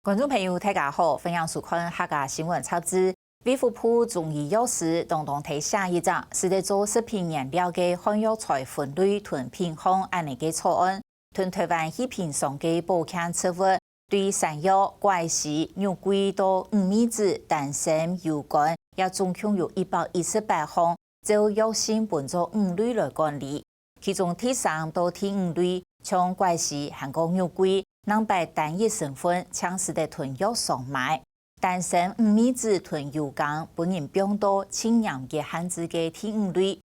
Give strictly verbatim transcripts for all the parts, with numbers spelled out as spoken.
觀眾朋友，大家好，歡迎收看客家新聞雜誌。衛福部中醫藥司當當在上一集，使得做食品原料个漢藥材分類同品項恁呢个草案，同台灣去平常个保健植物，對山藥、枴樹、肉桂到五味子、丹參、油甘，也總共有一百一十八項，照藥性分做五類來管理。其中第三到第五類，像枴樹還過肉桂，另擺單一成分淨使得同藥商買。 丹參、五味子同油甘分人放到盡嚴格限制个第五類。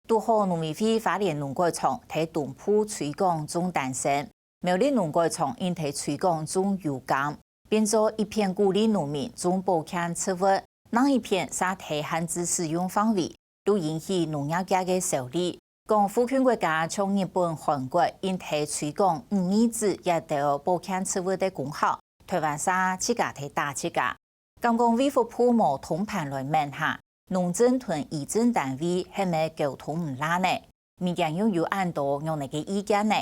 堵好農委會花蓮農改場在東部推廣種丹參，苗栗農改場因在推廣種油甘，變做一片鼓勵農民種保健植物，另一片煞在限制使用範圍，就引起農業界个愁慮。講附近國家像日本、韓國因在推廣五味子這兜保健植物个功效， 台灣煞自家在打自家。敢講衛福部無通盤來問下，農政同醫政單位係毋係溝通毋罅呢？民間又有恁多仰仔个意見呢？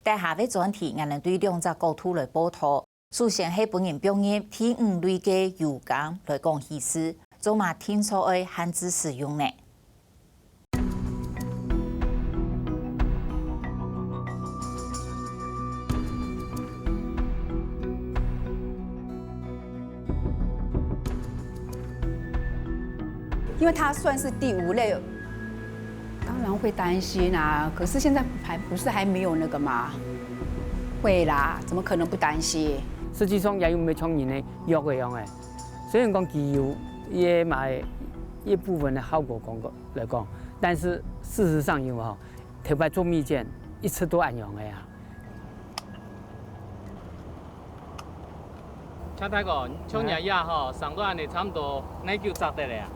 等下个專題，𠊎等對兩隻角度來報導。首先係分人放入第五類个油甘來講起事，做麼定著愛限制使用呢？ 因為它算是第五類，當然會擔心啊。可是現在還不是還沒有那個嘛？會啦，怎麼可能不擔心？實際上也有無像人个藥个樣欸。雖然講佢有也買一部分的效果講過來講，但是事實上有吼，頭擺做蜜餞一直都恁樣个啊。 蔡大哥，像若這吼，生到恁呢差毋多哪久摘得了啊？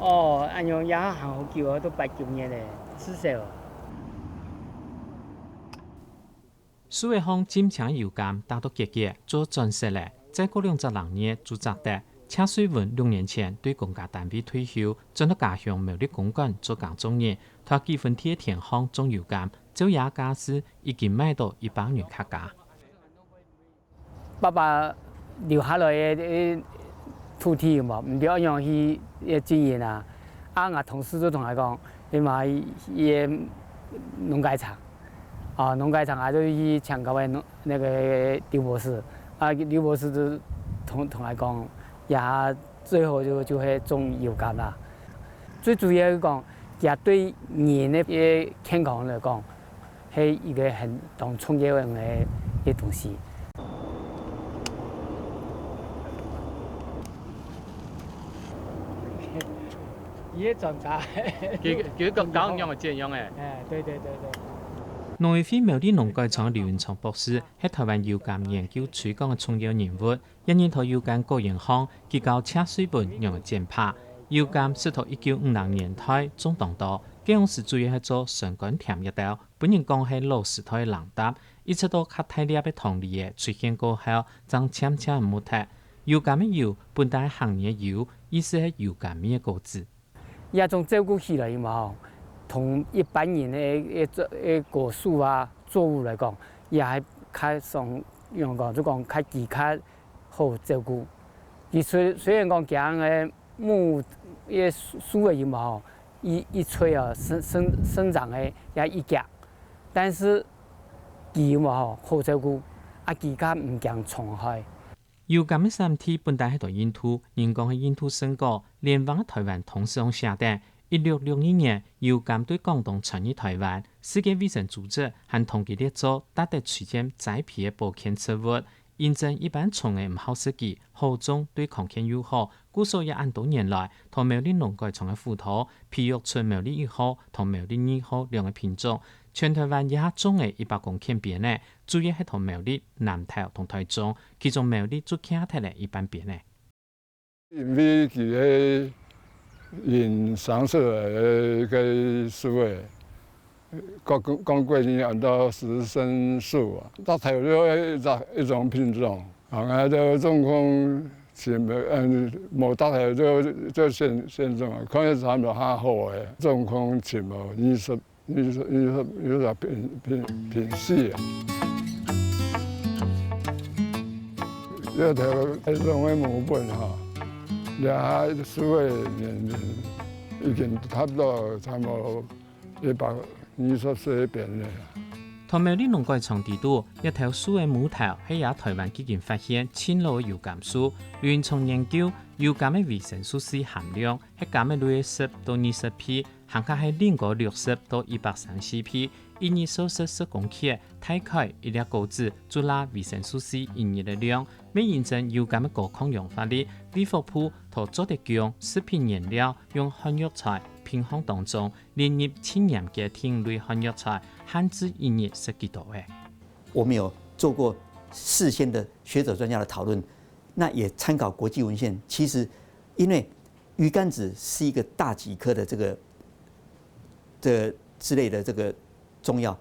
哦，恁樣也還好久哦，都八九年了，至少。樹仔項浸青油甘打到結結，做轉色了，再過兩隻零月就摘得。謝瑞文六年前對公家單位退休，轉到家鄉苗栗公館做耕種人，在幾分地个田項種油甘，照這價數已經賣到一百元客家。 爸爸留下來个，个土地嘛，毋知仰般去，个經營啊。啊，𠊎同事就同𠊎講，你買个農改場，啊，農改場啊，就去請教个農，那個劉博士，啊，劉博士就同，同𠊎講，也最好就，就係種油甘啦。最主要講，佢對人个，个健康來講， 係一個很當重要个，个東西。佢个專家。佢，佢个教仰仔剪仰仔。哎，對，對，對，對。農委會苗栗農改場劉雲昌博士係台灣油甘研究推廣个重要人物， 一人在油甘果園項，佢教謝瑞文仰仔剪拍。油甘始在一九五零年代種當多，該央時主要係做酸甘甜這兜，分人講係老時代个零嗒，一直到較大粒个糖梨仔出現過後，正漸漸無忒。油甘个油本來係客語个油，意思係油甘味个果子。 這種照顧起來嘛吼，同一般人个，个，个果樹啊、作物來講，也係較上，仰講，就講較，佢較好照顧。佢雖，雖然講佢个木，个樹，樹仔嘛吼，一，一吹啊，生，生，生長个也一夾，但是佢嘛吼，好照顧，啊，佢較毋驚蟲害。 油甘个產地本來係在印度，人講係印度聖果，連橫个台灣通史項寫等，一六六二年，油甘對廣東傳入台灣，世界衛生組織還同佢列做值得推薦栽培个保健植物。因為一般蟲仔毋好食佢，好種對康健又好，故所以恁多年來，在苗栗農改場个輔導，培育出苗栗一號同苗栗二號兩個品種，全台灣這下種仔一百公頃邊仔， 主要係在苗栗、南投同台中，其中苗栗就徛忒了一半邊仔。因為佢係因生出來个，个樹仔，講，講，講國語安到私生樹啊，大概就一隻，一種品種，啊，𠊎兜總共尋，嗯，無大概就，就選，選種啊，看佢差毋多較好个，總共尋無二十 你說，你說，你說品，品，品系啊？這頭係種个母本吼，這下收个年齡已經差不多差不多一百二十歲邊了。同苗栗農改場知著，這頭收个母頭係這臺灣已經發現盡老个油柑樹。有人從研究，油柑个維生素C含量係柑仔類个十到二十倍， 還較係另過六十到一百三十倍，一日所食十公克，大概一粒果子就罅維生素C一日个量，乜因為油柑个高抗氧化力，衛福部就做得將食品原料用漢藥材配方當中列入盡嚴格个另類漢藥材，限制一日食幾多仔。我們有做過事先的學者專家的討論，那也參考國際文獻。其實，因為魚肝子是一個大戟科的這個這之類的這個中藥，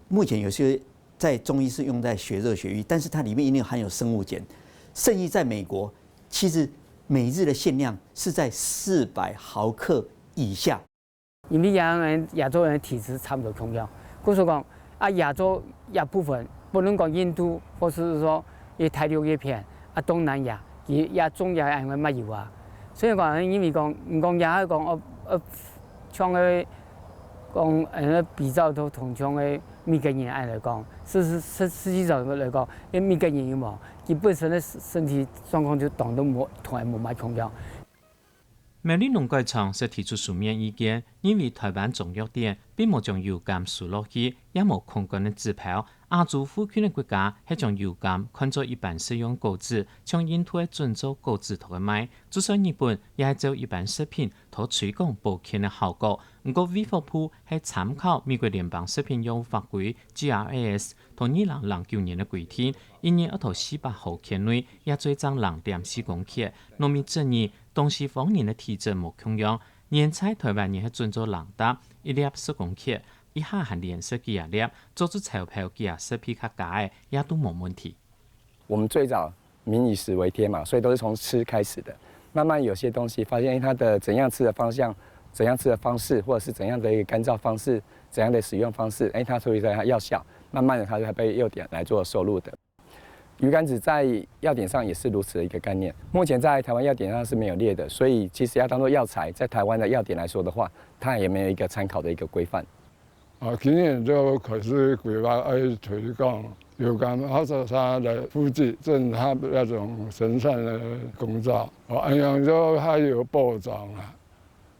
目前有些在中醫是用在血熱血瘀，但是它裡面一定含有生物鹼，甚至在美國，其實每日的限量是在四百毫克以下。因為亞洲人亞洲人的體質差不多共樣，故所講啊，亞洲這部分，不論講印度，或是說也大陸這片啊，東南亞，佢也種也恁樣乜有啊。所以講，因為講，毋講也係講，哦，呃， 像个講，呃，比較到同像个美國人愛來講，事實實實際上來講，因為美國人有無，佢本身个身身體狀況就當然無同人無麼共樣。苗栗農改場就提出書面意見，認為臺灣中藥典並無將油柑收落去，也無控管个指標， 亞洲附近个國家係將油柑看做一般食用果子，像印度係準做果子頭个賣，就算日本也係照一般食品，討推廣保健个效果。毋過衛福部係參考美國聯邦食品藥物法規GRAS，到二零零九年个規定，一日愛討四百毫克內，也做正零點四公克。農民質疑，當時方人个體質無共樣，現在臺灣人係準做零嗒，一粒十公克， 一下還連食幾下粒，做出超標幾下食品較加个，也都無問題。我們最早民以食為天嘛，所以都是從吃開始的。慢慢有些東西發現，哎，它的怎樣吃的方向、怎樣吃的方式，或者是怎樣的一個乾燥方式、怎樣的使用方式，哎，它所以它藥效，慢慢的它就被藥典來做收錄的。 魚肝子在藥典上也是如此的一个概念。目前在台湾药典上是没有列的，所以其实要当做药材，在台湾的药典来说的话，它也没有一个参考的一个规范。啊，今年就开始规划要推广油柑合作社来负责整合那种生产的工作，哦，恁样就还有保障啊。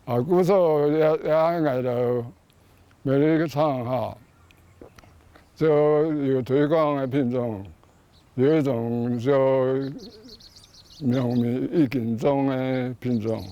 啊，故所也也俺个 每一个场合就有推广的品种，有一种就农民已经种的品种。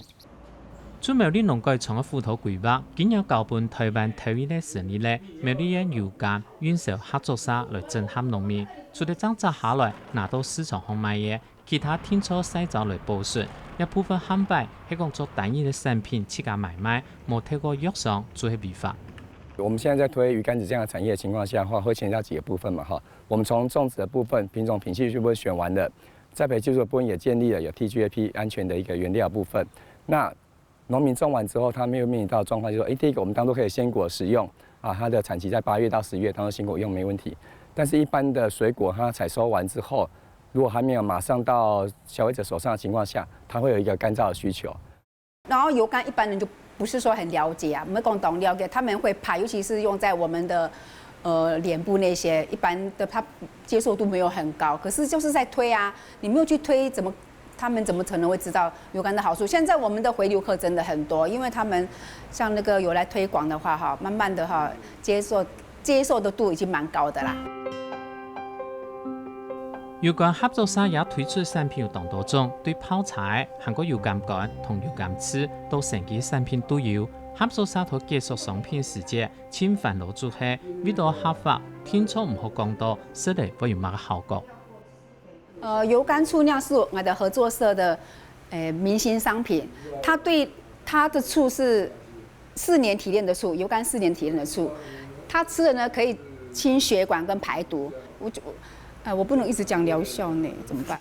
竹苗林农改场个辅导规划，今年交分台湾头一个成立个苗栗个油柑运销合作社来整合农民，除了正摘下来拿到市场上卖个， 其他定著曬燥來保存，這部分項擺係講做單一个產品自家買賣，無透過藥商就係違法。我們現在在推魚柑子這樣的產業的情況下的話，會牽涉到幾個部分嘛，哈。我們從種植的部分、品種品系全部選完了，栽培技術部分也建立了有T G A P安全的一個原料部分。那 農民種完之後，他沒有面臨到的狀況，就是說，誒，第一個，我們當初可以鮮果使用啊，它的產期在八月到十月，當做鮮果用沒問題。但是一般的水果，它採收完之後，如果還沒有馬上到消費者手上的情況下，它會有一個乾燥的需求。然後油柑一般人就不是說很了解啊，沒講懂了解，他們會怕，尤其是用在我們的呃臉部那些，一般的他接受度沒有很高，可是就是在推啊，你沒有去推，怎麼 他們怎麼可能會知道油柑的好處？現在我們的回流客真的很多，因為他們像那個有來推廣的話，哈，慢慢的哈，接受接受的度已經蠻高的啦。油柑合作社也推出產品有當多種，對泡茶个，還過油柑乾同油柑醋到生機產品都有。合作社在結束商品時節，盡煩惱就係為到合法，定著毋好講到食了會有麼个效果。 呃，油柑醋釀是我們的合作社的，呃，明星商品。它對它的醋是四年提煉的醋，油柑四年提煉的醋，它吃了呢可以清血管跟排毒。我就，呃，我不能一直講療效呢，怎麼辦？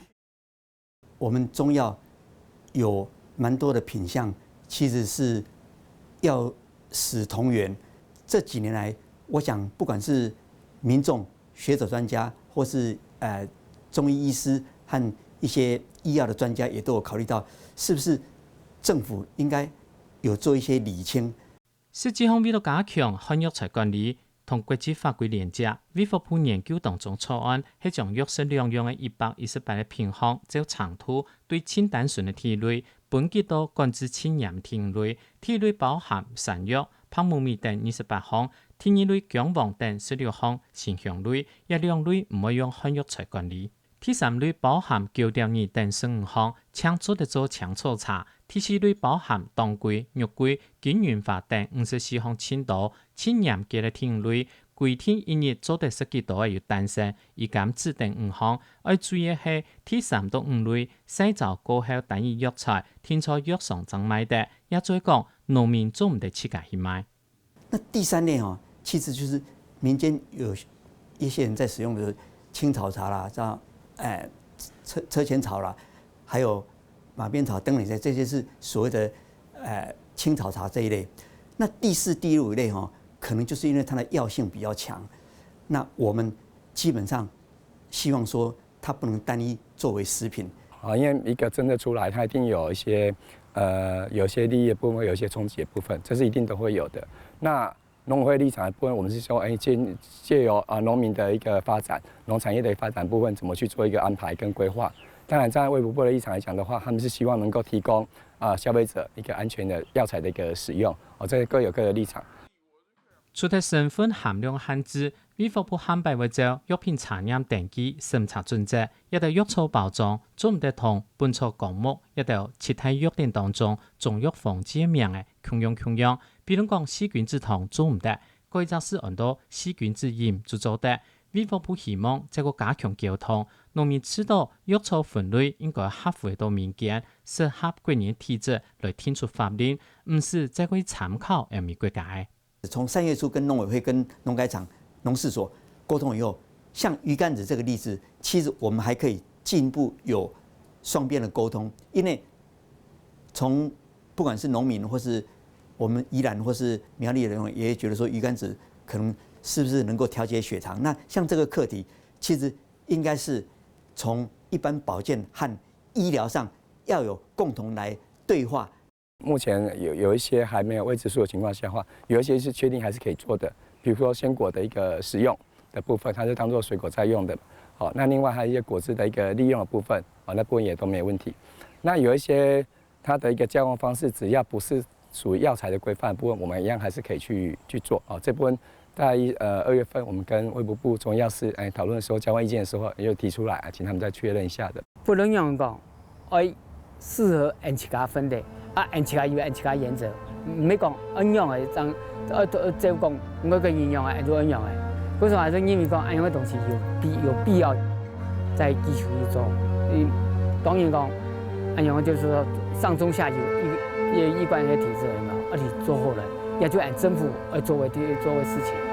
我們中藥有蠻多的品項，其實是藥食同源。這幾年來，我想不管是民眾、學者專家，或是呃中醫醫師，按一些医药的专家也都有考虑到，是不是政府应该有做一些厘清。实际上，为了加强汉药材管理，同国际法规连接，卫福部研究当中草案係将藥食两用个一百一十八个品項，照程度對盡單純个第一類，分級到管制盡嚴个第五類。第一類包含山藥、白木耳等二十八項，第二類薑黃等十六項，辛香類，這兩類毋會用漢藥材管理。 第三類包含九條魚等十五項，淨做得做青草茶。第四類包含當歸、肉桂、金銀花等五十四項盡多。盡嚴格个第五類，規定一日做得食幾多仔有彈性，以減指定五項。愛注意个係，第三到五類，曬燥過後單以藥材，定在藥商正賣得，也就係講，農民做毋得自家去賣。 那第三類哦，其實就是民間有一些人在使用的青草茶啦，像，哎，车-车前草啦，还有马鞭草、灯笼草，这些是所谓的，呃，青草茶这一类。那第四、第五类哦，可能就是因为它的药性比较强，那我们基本上希望说它不能单一作为食品。啊，因为一个政策出来，它一定有一些，呃，有一些利益的部分，有一些冲击的部分，这是一定都会有的。那农委会立场的部分，我们是说，哎，借-借由，啊，农民的一个发展，农产业的发展部分，怎么去做一个安排跟规划。当然，站在卫福部的立场来讲的话，他们是希望能够提供，啊，消费者一个安全的药材的一个使用，哦，这个各有各的立场。 除忒成分含量限制，衛福部下擺會照藥品查驗登記、審查準則，這兜藥草包裝做毋得同本草綱目這兜七大藥典當中中藥防治个名仔共樣共樣。比論講細菌子湯做毋得，改隻字安到細菌子飲就做得。衛福部希望再過加強溝通，農民知道藥草分類應該合乎到民間，適合個人體質來定出法令，毋使再過去參考歐美國家个。 从三月初跟农委会、跟农改场、农试所沟通以后，像鱼肝子这个例子，其实我们还可以进一步有双边的沟通，因为从不管是农民或是我们宜兰或是苗栗人，也觉得说鱼肝子可能是不是能够调节血糖。那像这个课题，其实应该是从一般保健和医疗上要有共同来对话。 目前有-有一些还没有未知数的情况下的话，有一些是确定还是可以做的，比如说鲜果的一个食用的部分，它是当做水果在用的。好，那另外还有一些果汁的一个利用的部分，啊，那部分也都没有问题。那有一些它的一个加工方式，只要不是属于药材的规范的部分，我们一样还是可以去-去做。啊，这部分在，呃，二月份我们跟卫福部中医药师，哎，讨论说交换意见的时候，也有提出来，啊，请他们再确认一下的。 不論仰般講，愛適合𠊎自家分類，啊，𠊎自家有𠊎自家原則，毋係講恁樣个，正，呃，呃，照講，每個人仰个，就恁樣个。為什麼還是認為講恁樣个東西有必-有必要再繼續去做？嗯，當然講，恁樣就是說上中下游一-一一貫个體制，有沒有？而且做好了，也就按政府愛做个地-做个事情。